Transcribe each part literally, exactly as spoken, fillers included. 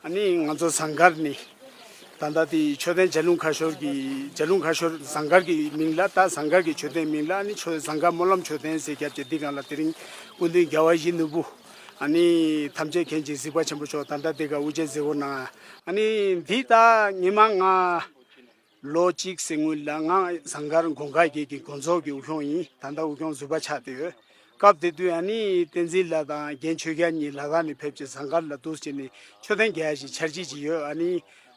ཨ་ནི་ང་ཚོ་ཟངས་དཀར་ནི་ད་ལྟ་དེ་མཆོད་རྟེན་རྒྱ་ལུང་ཁ་ཤོར་གྱི་རྒྱ་ལུང་ཁ་ཤོར་ཟངས་དཀར་གྱི་མིང་ལ། ད་ཟངས་དཀར་གྱི་མཆོད་རྟེན་མིང་ལ་ཨ་ནི་མཆོད་ཟངས་དཀར་སྨོན་ལམ་མཆོད་རྟེན་ཟེར་རྒྱབ་ཀྱི། འདི་སྒང་ལ་དེ་རིང་སྐུ་མདུན་རྒྱལ་བ་ཡིད་བཞིན་ནོར་བུ། ཨ་ནི་ཐམས་ཅད་མཁྱེན་ཅིང་གཟིགས་པ་ཆེན་པོ་མཆོག་ད་ལྟ་དེ་ག་དབུ་འབྱེད་མཛད་སྒོ་གནང་། ཨ་ནི་འདི་ད་ཉི་མ་ལྔ་ལོ་གཅིག་ཟིན་སྔོན་ལ་ང་ཟངས་དཀར་གོང་དཀར་རྒྱལ་གྱི་དགོན་ཚོགས་ཀྱི་དབུ་སྐྱོང་ཡིན། ད་ལྟ་དབུ་སྐྱོང་ཟུར་པ་ཆགས་བསྡད་ཡོད། སྐབས་དེ་དུས་ཨ་ནི་བསྟན་འཛིན་ལགས་དང་རྒན་ཆོས་རྒྱལ་གཉིས་ལ་དྭགས་ནས་ཕེབས་ཀྱི་ཟངས་དཀར་ལ་འདུག་སེ་བྱས་ནས་མཆོད་རྟེན་རྒྱག་ཡ་ཞིག་འཆར་གཞི་ཅིག་ཡོད། ཨ་ནི་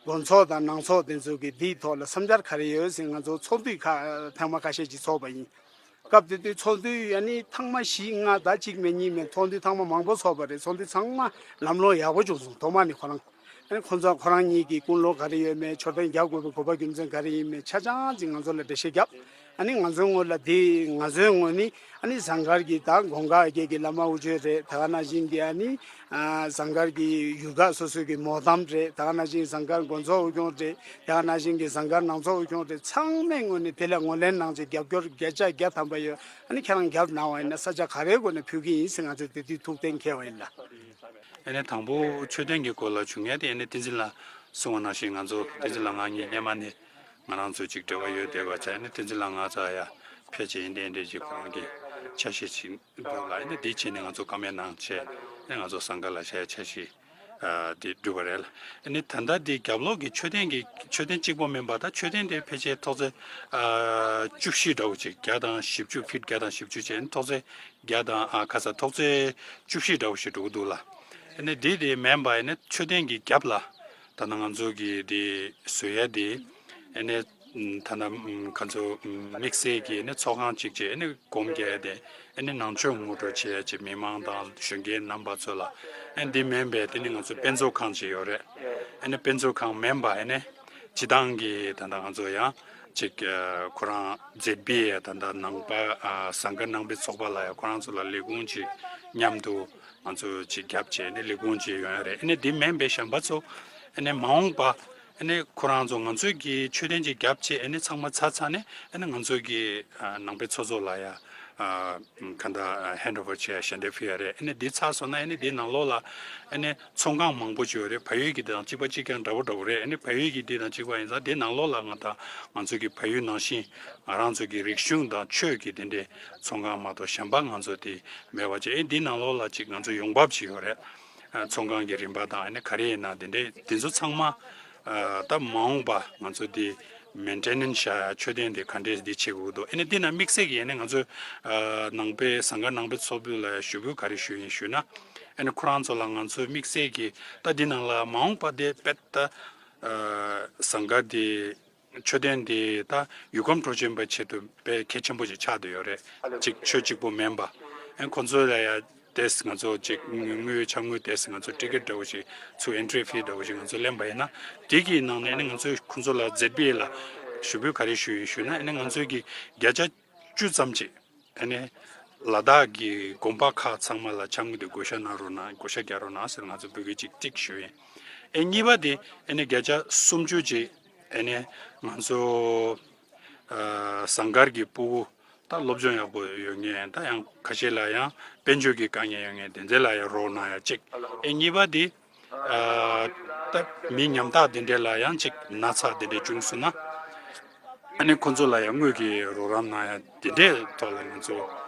དགོན་ཚོགས་དང་ནང་ཚོགས་དེ་ཚོ་གིས་འདིའི་ཐོག་ལ་བསམ་འཆར་ག་རེ་ཡོད་ཟེར་ང་ཚོ་ཚོགས་འདུ་ཁག་ཐེངས་མ་ཁ་ཤས་ཅིག་ཚོགས་པ་ཡིན། སྐབས་དེ་དུས་ཚོགས་འདུ་ཨ་ནི་ཐེངས་མ་བཞི་ལྔ་ད་གཅིག་མེད་གཉིས་མེད་ཚོགས་འདུ་ཐེངས་མ་མང་པོ་ཚོགས་པ་རེད། ཚོགས་འདུ་ཚང་མ་ལམ་ལྷོང་ཡག་པོ་བྱུང་སོང་། ཐོག་མ་ནས་ཁོ་རང་ཨ་ནི་ཁོ་ཚོ་ཁོ་རང་གཉིས་ཀྱི་ཀུན་སློང་ག་རེ་ཡོད་མེད། མཆོད་རྟེན་རྒྱག་དགོས་པའི་དགོས་པ་རྒྱུ་མཚན་ག་རེ་ཡིན་མེད་ཆ་ཚང་ཅིག་ང་ཚོ་ལ་འགྲེལ་བཤད་བརྒྱབ། ཨ་ནི་ང་ཚོའི་ངོས་ལ་དེ་ང་ཚོའི་ངོས་ནི་ཨ་ནི་ཟངས་དཀར་གྱི་ད་གོང་དཀར་རྒྱལ་གྱི་བླ་མ་དབུ་ཆོས་རེད། ད་ག་ནང་བཞིན་གྱི་ཨ་ནི་ཨ་ཟངས་དཀར་གྱི་ཡུལ་ཁག་སོ་སོའི་གི་མོ་དམ་རེད། ད་ག་ནང་བཞིན་ཟངས་དཀར་དགོན་ཚོགས་དབུ་སྐྱོང་རེད། ད་ག་ནང་བཞིན་གྱི་ཟངས་དཀར་ནང་ཚོགས་དབུ་སྐྱོང་རེད། ཚང་མའི་ངོས་ནས་དེ་ལ་ངོས་ལེན་གནང་བྱས་རྒྱབ་སྐྱོར་བརྒྱ་ཆ་བརྒྱ་ཐམ་པ་ཡོད། ཨ་ནི་ཁྱེད་རང་རྒྱབ་གནང་བ་ཡིན་ན་ས་ཆ་ག་རེའི་སྒོ་ནས་ཕུལ་གྱི་ཡིན་ཟེར་ང་ཚོས་དེ་དུས་ཐུགས་གཏན་འཁེལ་བ་ཡིན་ལ། ཨ་ནི་དང་པོ་མཆོད་རྟེན་གྱི་སྐོར་ལ་བྱུང་ཡས་དེ་ཨ་ནི་བསྟན་འཛིན་ལགས་གསུངས་པ་ནང་བཞིན་ང་ཚོ་བསྟན་འཛིན་ལགས་ང་གཉིས་སྔོན་མ་ནས་ང་རང་ཚོ་ཅིག་འབྲེལ་བ་ཡོད་བསྡད་པ་བྱས། ཨ་ནི་བསྟན་འཛིན་ལགས་ང་ཚོ་ཡ་ཕལ་ཆེར་ཨིན་དེ་འདྲས་ཅིག་ཁོ་རང་གི་འཆར་གཞི་ཅིག་འདུག་ལ། ཨ་ནི་དེ་བྱས་ནས་ང་ཚོ་བཀའ་མོལ་གནང་བྱས་ཨ་ནི་ང་ཚོ་ཟངས་དཀར་ལ་བྱས་འཆར་གཞི་ཨ་དེ་བསྒྲུབས་པ་རེད་ལ། ཨ་ནི་ད་ལྟ་དེ་རྒྱབ་ལོགས་ཀྱི་མཆོད་རྟེན་གྱི་མཆོད་རྟེན་གཅིག་པོ་མིན་པ་ད་མཆོད་རྟེན་དེ་ཕལ་ཆེར་ཐོག་ཚད་ཨ་བཅུ་བཞི་འདྲ་བོ་ཅིག་བརྒྱ་དང་བཞི་བཅུ་ཕིཊ་བརྒྱ་དང་བཞི་བཅུ་བྱས་ཨ་ནི་ཐོག་ཚད་བརྒྱ་དང་ཨ་ཁ་ས་ཐོག་ཚད་བཅུ་བཞི་འདྲ་བོ་ཞིག་འགྲོ་གི་འདུག་ལ། ཨ་ནི་དེ་དེ་མིན་པ་ཨ་ནི་མཆོད་རྟེན་གྱི་རྒྱབ་ལ་ད་ནང་ང་ཚོ་གི་དེ་བཟོ་ཡ་དེ་ཨ་ནི་ད་ནང་ཁ་ཚོ་དམིགས་བསལ་གྱི་ཨ་ནི་ཚོགས་ཁང་གཅིག་བྱས་ཨ་ནི་སྒོམ་རྒྱག་ཡ་དེ་ཨ་ནི་ནང་ཆོས་ངོ་སྤྲོད་བྱེད་ཡ་ཅིག་མི་མང་དང་གཞོན་སྐྱེས་རྣམ་པ་ཚོ་ལ། ཨ་ནི་དེ་མིན་པའི་དེ་ནི་ང་ཚོ་དཔེ་མཛོད་ཁང་ཅིག་ཡོད་རེད། ཨ་ནི་དཔེ་མཛོད་ཁང་མིན་པ་ཨ་ནི་སྤྱི་བཏང་གི་ད་ལྟ་ང་ཚོ་ཡང་ཅིག་ཨ་ཁོ་རང་མཛེས་པའི་ད་ལྟ་ནང་པ་ཨ་ཟངས་དཀར་ནང་པའི་ཚོགས་པ་ལ་ཡང་ཁོ་རང་ཚོ་ལ་ལས་ཁུངས་ཅིག་མཉམ་དུ་ང་ཚོ་ཅིག་རྒྱབ་བྱས་ནས་ལས་ཁུངས་ཅིག་ཡོང་ཡ་རེད། ཨ་ནི་དེ་མིན་པའི་གཞན་པ་ཚོ་ཨ་ནི་མ་འོངས་པ་ཨ་ནི་ཁོ་རང་ཚོ་ང་ཚོའི་གི་མཆོད་རྟེན་ཅིག་རྒྱབ་བྱས་ཨ་ནི་ཚང་མ་ཚར་ཚར་ནས་ཨ་ནི་ང་ཚོའི་གི་ཨ་ནང་པའི་ཚོགས་གཙོ་ལ་ཡང་ཨ་ག་འདྲ་ཧེན་ཌི་ཨོ་ཝར་བྱས་ཞལ་འདེབས་ཕུལ་ཡ་རེད། ཨ་ནི་འདི་ཚར་སོང་ན་ཨ་ནི་འདི་ནང་ལོགས་ལ་ཨ་ནི་ཚོང་ཁང་མང་པོ་ཅིག་ཡོད་རེད། བལ་ཡུལ་གྱི་འདི་དང་གཅིག་པ་གཅིག་རྐྱང་འདྲ་པོ་འདྲ་པོ་རེད། ཨ་ནི་བལ་ཡུལ་གྱི་འདི་དང་གཅིག་པ་ཡིན་ཙང་འདི་ནང་ལོགས་ལ་ང་དང་ང་ཚོ་གི་བལ་ཡུལ་ནང་བཞིན་ང་རང་ཚོ་གི་རིག་གཞུང་དང་ཆོས་ཀྱི་འདི་འདྲའི་ཚོང་ཁང་མ་གཏོགས་གཞན་པ་ང་ཚོ་དེ་མེད་པ་བྱས། ཨ་འདི་ནང་ལོགས་ལ་ཅིག་ང་ཚོ་ཡོང་འབབ་ཅིག་ཡོད་རེད། ཚོང་ཁང་གི་རིན་པ་དང་ཨ་ནི་ག་རེ་ཡིན་ན་དེ་འདྲའི་དེ་ཚོ་ཚང་མ་ཨ་ད་མ་འོངས་པ་ང་ཚོ་དེ་མེན་ཊེ་ནན་སི་བྱ་ཡ་མཆོད་རྟེན་དེ་ག་འདྲས་འདི་བྱེད་དགོས་འདུག་ཨ་ནི་འདི་ན་དམིགས་བསལ་གྱི་ཨ་ནི་ང་ཚོ་ཨ་ནང་པའི་ཟངས་དཀར་ནང་པའི་ཚོགས་པ་ལ་ཞུ་འབོད་ག་རེ་ཞུ་ཡིན་ཞུས་ན། ཨ་ནི་ཁོ་རང་ཚོ་ལ་ང་ཚོ་དམིགས་བསལ་གྱི་ད་འདི་ནང་ལ་མ་འོངས་པ་དེ་དཔེ་ད་ཨ་ཟངས་དཀར་དེ་མཆོད་རྟེན་དེ་ད་ཡུལ་ཁམས་འཕྲོད་བསྟེན་པའི་ཆེད་དུ་དཔེ་གལ་ཆེན་པོ་ཞིག་ཆགས་བསྡད་ཡོད་རེད། གཅིག་ཆོས་གཅིག་པོ་མིན་པ། ཨ་ཁོ་ཚོ་ལ་ཡ་ཏེས་ང་ཚོ་ཅིག་དངུལ་ཆ་དངུལ་ཏེས་ང་ཚོ་ཊི་ཀེ་ཊི་འདྲ་བོ་ཞིག་ཚུར་ཨེན་ཊི་རི་ཕི་འདྲ་བོ་ཞིག་ང་ཚོ་ལེན་པ་ཡིན་ན། དེ་གི་ནང་ནས་ནི་ང་ཚོས་ཁོང་ཚོ་ལ་ཛེད་པི་ཨེ་ལ་ཞུ་འབོད་ག་རེ་ཞུ་ཡིན་ཞུས་ན། ཨ་ནི་ང་ཚོས་ཀྱི་བརྒྱ་ཆ་བཅུ་ཙམ་ཅིག་ཨ་ནི་ལ་དྭགས་ཀྱི་དགོན་པ་ཁག་ཚང་མ་ལ་ཆ་དངུལ་དེ་བགོ་བཤའ་གནང་རོགས་གནང་། བགོ་བཤའ་རྒྱག་རོགས་གནང་ཟེར་ང་ཚོ་འབོད་སྐུལ་ཅིག་གཅིག་ཞུ་ཡིན། ཨེ་གཉིས་པ་དེ་ཨ་ནི་བརྒྱ་ཆ་སུམ་ཅུ་ཅིག་ཨ་ནི་ང་ཚོ་ཨ་ཟངས་དཀར་གྱི་སྤུ་གུ་ད་སློབ་སྦྱོང་ཡག་པོ་ཡོད་མཁན། ད་ཡང་ཁ་ཤས་ལ་ཡང་དཔལ་འབྱོར་གྱི་དཀའ་ངལ་ཡོད་མཁན་དེ་འདྲ་ལ་ཡང་རོགས་གནང་ཡ་གཅིག་ཨེ་གཉིས་པ་དེ་ཨ་ད་མི་ཉམ་ཐག་དེ་འདྲ་ལ་ཡང་གཅིག་ན་ཚ་དེ་འདྲ་བྱུང་སོང་ན། ཨ་ནི་ཁོང་ཚོ་ལ་ཡང་དངུལ་གྱི་རོགས་རམ་གནང་ཡ་དེ་འདྲའི་ཐོག་ལ་ང་ཚོ་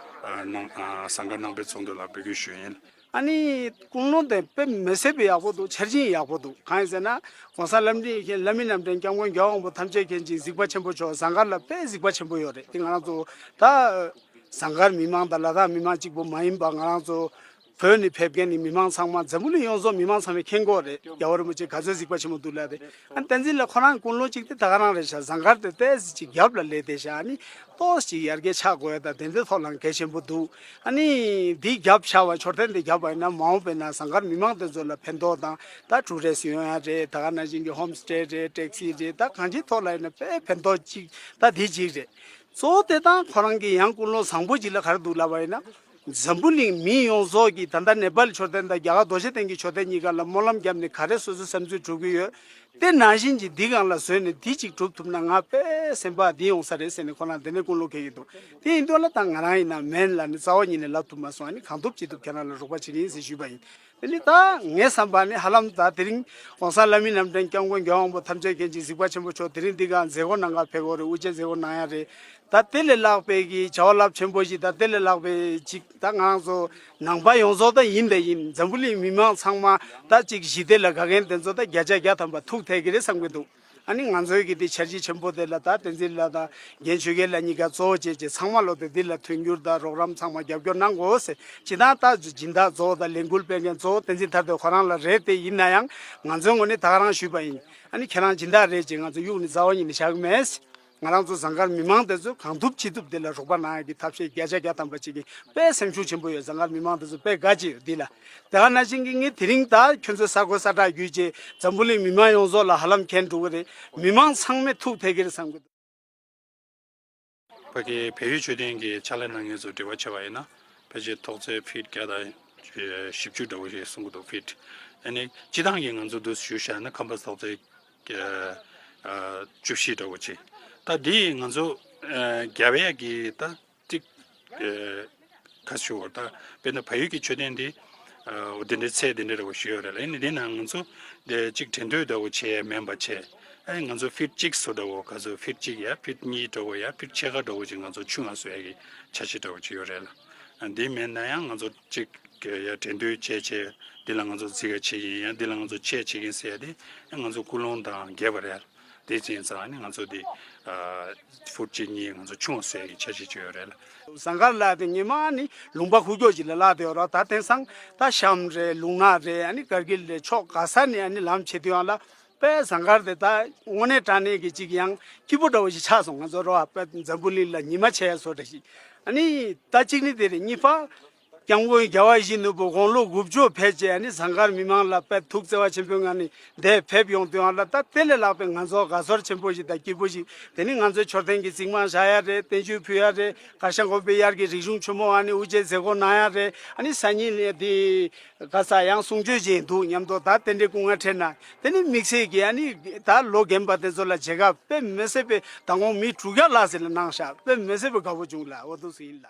ཨ་ནང་ཨ་ཟངས་དཀར་ནང་པའི་ཚོགས་འདུ་ལ་འབོད་སྐུལ་ཞུ་ཡིན། ཨ་ནི་ཀུན་སློང་དེ་དཔེ་མི་སྲིད་པའི་ཡག་པོ་འདུག་འཆར་ཅན་ཡག་པོ་འདུག་གང་ཡིན་ཟེར་ན། ༸གོང་ས་བླ་མ་བླ་མའི་རྣམ་འདྲེན་སྐྱབས་མགོན་རྒྱལ་བ་དབང་པོ་ཐམས་ཅད་མཁྱེན་ཅིང་གཟིགས་པ་ཆེན་པོ་མཆོག་ཟངས་དཀར་ལ་དཔེ་གཟིགས་པ་ཆེན་པོ་ཡོད་རེད། དེ་ང་རང་ཚོ་ད་ཟངས་དཀར་མི་མང་དང་ལ་དྭགས་མི་མང་གཅིག་པོ་མ་ཡིན་པ། ང་རང་ཚོ་བོད་ནས་ཕེབས་མཁན་ནི་མི་མང་ཚང་མ། འཛམ་བུ་གླིང་ཡོངས་རྫོགས་མི་མང་ཚང་མས་མཁྱེན་གྱི་ཡོད་རེད། རྒྱལ་བ་རིན་པོ་ཆེ་ག་ཚོད་གཟིགས་པ་ཆེན་པོ་འདུག་ལབ་རེད། ཨ་ནི་བསྟན་འཛིན་ལགས་ཁོ་རང་ཀུན་སློང་གཅིག་དེ་ད་ག་རང་རེད་ཤག་ཟངས་དཀར་དེ་ཏོག་ཙམ་ཅིག་རྒྱབ་ལ་སླེབས་བསྡད་ཤག་ཨ་ནི་ཏོག་ཙམ་ཅིག་ཡར་རྒྱས་ཆགས་དགོས་ཡ་ད་དེ་འདྲའི་ཐོག་ལ་གལ་ཆེན་པོ་འདུག་ཨ་ནི་འདི་རྒྱབ་བཞག་པ། མཆོད་རྟེན་འདི་རྒྱབ་པ་ཡིན་ན་མ་འོངས་པའི་ནང་ཟངས་དཀར་མི་མང་དེ་ཚོ་ལ་ཕན་ཐོགས་དང་། ད་ཊུ་རི་སི་ཊི་ཡོང་ཡ་རེད། ད་ག་ནང་བཞིན་གྱི་ཧོམ་སི་ཊེ་རེད། ཊེག་སི་རེད། ད་གང་ཅིའི་ཐོག་ལ་ཡིན་ན་དཔེ་ཕན་ཐོགས་ཅིག་ད་འདི་གཅིག་རེད། གཙོ་བོ་དེ་དང་ཁོ་རང་གི་ཡང་ཀུན་སློང་བཟང་པོ་ཅིག་ལ་ག་རེ་འདུག་ལབ་པ་ཡིན་ན། འཛམ་བུ་གླིང་མི་ཡོངས་རྫོགས་ཀྱིས་ད་ལྟ་ནེ་པཱལ་མཆོད་རྟེན་དང་རྒྱ་གར་རྡོ་རྗེ་གདན་གྱི་མཆོད་རྟེན་གཉིས་ཀ་ལ་སྨོན་ལམ་བརྒྱབ་ནས་ག་རེ་སོ་སོའི་བསམ་ཚུལ་སྒྲུབ་ཀྱི་ཡོད། དེ་ནང་བཞིན་གྱི་འདི་སྒང་ལ་བཟོས་ནས་འདི་གཅིག་སྒྲུབ་ཐུབ་ན་ང་དཔེ་སེམས་པ་འདི་ཡོང་ས་རེད་ཟེར་ནས་ཁོ་རང་དེ་ནས་ཀུན་སློང་འཁྱེར་གྱི་འདུག་དེ་ཡིན་དུས་ལ་ད་ང་རང་ཡིན་ན་མེན་ལ་ནི་རྩ་བ་ཉིད་ནས་ལབ་ཐུབ་མ་སོང་། ཨ་ནི་གང་ཐུབ་ཅི་ཐུབ་ཁྱེད་རང་ལ་རོགས་པ་བྱེད་ཀྱི་ཡིན་ཟེར་ཞུས་པ་ཡིན། དེ་ནི་ད་ངའི་བསམ་པ་ནི་ཧ་ལམ་ད་དེ་རིང་གོང་ས་ལྷ་མིའི་རྣམ་འདྲེན་སྐྱབས་མགོན་རྒྱལ་བ་དབང་པོ་ཐམས་ཅད་མཁྱེན་ཅིང་གཟིགས་པ་ཆེན་པོ་མཆོག་དེ་རིང་འདི་ག་མཛད་སྒོ་གནང་ག་ཕེབས་ཀྱི་ཡོད་རེད། དབུ་འབྱེད་མཛད་སྒོ་གནང་ཡ་རེད། ད་དེ་ལས་ལྷག་པའི་གི་བྱ་བ་རླབས་ཆེན་པོ་ཞིག་དང་དེ་ལས་ལྷག་པའི་ཅིག་ད་ང་རང་ཚོ་ནང་པ་ཡོངས་རྫོགས་ད་ཡིན་དང་ཡིན། འཛམ་བུ་གླིང་མི་མང་ཚང་མ་ད་ཅིག་ཞི་བདེ་ལ་དགའ་མཁན་དེ་ཚོ་ད་བརྒྱ་ཆ་བརྒྱ་ཐམ་པ་ཐུག་ཐེག་གི་རེད་བསམ་གི་འདུག་ཨ་ནི་ང་ཚོའི་གི་དེ་འཆར་གཞི་ཆེན་པོ་དེ་ལ་ད་བསྟན་འཛིན་ལགས་དང་རྒན་ཆོས་རྒྱལ་ལགས་གཉིས་ཀ་གཙོ་བོ་བྱས་བྱས་ཚང་མ་ལོ་དེ་འདི་ལ་མཐུན་འགྱུར་དང་རོགས་རམ་ཚང་མ་རྒྱབ་སྐྱོར་གནང་དགོས་ཟེར། སྤྱིར་བཏང་ད་སྦྱིན་བདག་གཙོ་བོ་དང་ལས་འགུལ་སྤེལ་མཁན་གཙོ་བོ་བསྟན་འཛིན་ཐར་པའི་ཁོ་རང་ལ་རེད། དེ་ཡིན་ན་ཡང་ང་ཚོའི་ངོས་ནས་ད་ག་རང་ཞུས་པ་ཡིན། ཨ་ནི་ཁྱེད་རང་སྦྱིན་བདག་རེད་ཅེས་ང་ཚོ་གཡུག་ནས་རྩ་བ་ཉིད་ནས་བཞག་གི་མེད། ང་རང་ཚོ་ཟངས་དཀར་མི་མང་དེ་ཚོས་གང་ཐུབ་ཅི་ཐུབ་དེ་ལ་རོགས་པ་གནང་ཡ་གི་ཐབས་ཤེས་བརྒྱ་ཆ་བརྒྱ་ཐམ་པ་བྱེད་ཀྱི་དཔེ་སེམས་ཤུགས་ཆེན་པོ་ཡོད། ཟངས་དཀར་མི་མང་དེ་ཚོ་དཔེ་དགའ་ཅིག་ཡོད་འདི་ལ། དེ་ག་ནང་བཞིན་གྱི་ངས་དེ་རིང་ད་ཁྱོད་ཚོའི་ས་གོ་ས་གྲགས་བརྒྱུད་རྗེས་འཛམ་བུ་གླིང་མི་མང་ཡོངས་རྫོགས་ལ་ཧ་ལམ་མཁྱེན་འགྲོ་གི་རེད། མི་མང་ཚང་མས་ཐུགས་ཐད་ཀྱི་རེད་བསམ་གི་འདུག་ཕ་གིའི་བལ་ཡུལ་མཆོད་རྟེན་གྱི་ཕྱག་ལས་གནང་མཁན་ཚོ་འབྲེལ་བ་བྱས་པ་ཡིན་ན། ཕལ་ཆེར་ཐོག་བརྩེགས་ཕིཊ་བརྒྱ་དང་བཞི་བཅུ་འདྲ་བོ་ཞིག་གསུང་གི་འདུག་ཕིཊ། ཨ་ནི་སྤྱི་བཏང་གི་ང་ཚོ་འདུ་ཞུ་བྱས་ན་ཁམས་པ་ཐོག་བརྩེགས་བརྒྱ་ཨ་བཅུ་བཞི་འདྲ་བོ་ཅིག་ད་འདི་ང་ཚོ་ཨ་རྒྱབ་ཡས་ཀྱི་ད་ཅིག་ཨ་ཁ་ཞུ་བར་ད་དཔེར་ན་བལ་ཡུལ་གྱི་མཆོད་རྟེན་འདི་ཨ་འོ་དེ་འདྲའི་ཚད་དེ་འདྲ་འདྲ་བོ་ཞུ་ཡོད་རེད་ལ། ཨ་ནི་འདི་ནང་ང་ཚོ་འདི་ཅིག་དྲན་རྟོས་འདྲ་བོ་བྱས་མིན་པ་བྱས། ཨ་ནི་ང་ཚོ་ཕིཊ་གཅིག་བཟོ་འདྲ་བོ་ག་ཚོད་ཕིཊ་གཅིག་ཡ་ཕིཊ་གཉིས་འདྲ་བོ་ཡ་ཕིཊ་ཕྱེད་ཀ་འདྲ་བོ་ཅིག་ང་ཚོ་ཆུང་ང་བཟོ་ཡ་གི་འཆར་གཞི་འདྲ་བོ་ཅིག་ཡོད་རེད་ལ། ཨ་འདི་མིན་ན་ཡང་ང་ཚོ་ཅིག་གི་ཡ་དྲན་རྟོས་བྱས་བྱས་འདི་ལ་ང་ཚོ་རྩིས་ཀ་བྱེད་ཀྱིན་ཡང་འདི་ལ་ང་ཚོ་ཆད་བྱེད་ཀྱིན་ཟེར་ཡ་དེ་ང་ཚོ་ཀུན་སློང་དང་འགལ་བ་རེད། དེ་ཡིན་ཙང་ནི་ང་ཚོ་འདི་ཕུཊ་གཅིག་གཉིས་ང་ཚོ་ཆུང་བ་བཟོ་ཡ་གི་འཆར་གཞི་ཅིག་ཡོད་རེད་ལ། ཟངས་དཀར་ལ་དེ་ཉི་མ་ནི་ལུང་པ་ཁུག་ཀྱོག་ཅིག་ལ་ལྷག་བསྡད་ཡོད་རེད། ད་དེང་སང་ད་གཤམ་རེད། ལུང་ནག་རེད། ཨ་ནི་ཀར་གིལ་རེད། ཕྱོགས་ག་ས་ནས་ཨ་ནི་ལམ་ཕྱེ་དུས་ཡང་ལ་དཔེ་ཟངས་དཀར་དེ་ད་དངོས་གནས་དྲང་གནས་ཀྱི་ཅིག་ཡང་སྐྱིད་པོ་འདྲ་བོ་ཞིག་ཆགས་སོང་། ང་ཚོ་རོ་ཨ་དཔེ་འཛམ་བུ་གླིང་ལ་ཉི་མ་ཆེ་ཡ་བཟོ་འདྲ་ཞིག་ཨ་ནི་ད་གཅིག་ནི་དེ་རེད། གཉིས་པ་སྐྱབས་མགོན་རྒྱལ་བ་ཡིད་བཞིན་ནོར་བུ་དགུང་ལོ་དགུ་བཅུ་ཕེབས་རྗེས་ཨ་ནི་ཟངས་དཀར་མི་མང་ལ་དཔེ་ཐུགས་བརྩེ་བ་ཆེན་པོའི་ངང་ནས་འདིར་ཕེབས་ཡོང་དུས་ཡང་ལ་ད་དེ་ལས་ལྷག་པའི་ང་ཚོ་དགའ་ཚོར་ཆེན་པོ་ཞིག་དང་སྐྱིད་པོ་ཞིག་དེ་ནི་ང་ཚོའི་མཆོད་རྟེན་གྱི་རྩིག་མ་བཞག་ཡ་རེད། རྟེན་མཆོད་ཕུལ་ཡ་རེད། གར་ཞང་གོང་པའི་དབྱར་གྱི་རིག་གཞུང་ཆུ་མོ་ཨ་ནི་དབུ་འབྱེད་མཛད་སྒོ་གནང་ཡ་རེད། ཨ་ནི་སང་ཉིན་ལས་དེ་ག་ས་ཡང་གསུང་ཆོས་བྱེད་འདུག་མཉམ་དུ་ད་རྟེན་འབྲེལ་སྐུ་ལྔ་འཕྲད་ན་དེ་ནི་དམིགས་བསལ་གྱི་ཨ་ནི་ད་ལོ་རྒན་པ་དེ་ཚོ་ལ་བྱེད་སྐབས་དཔེ་མི་སྲིད་པའི་ད་དགོང་མི་དྲུག་བརྒྱ་ལྷག་ཙམ་ལ་གནང་ཤག་དཔེ་མི་སྲིད་པའི་དགའ་པོ་བྱུང་ལ་འོ་འདུག་སེ་ཡིན་ལ།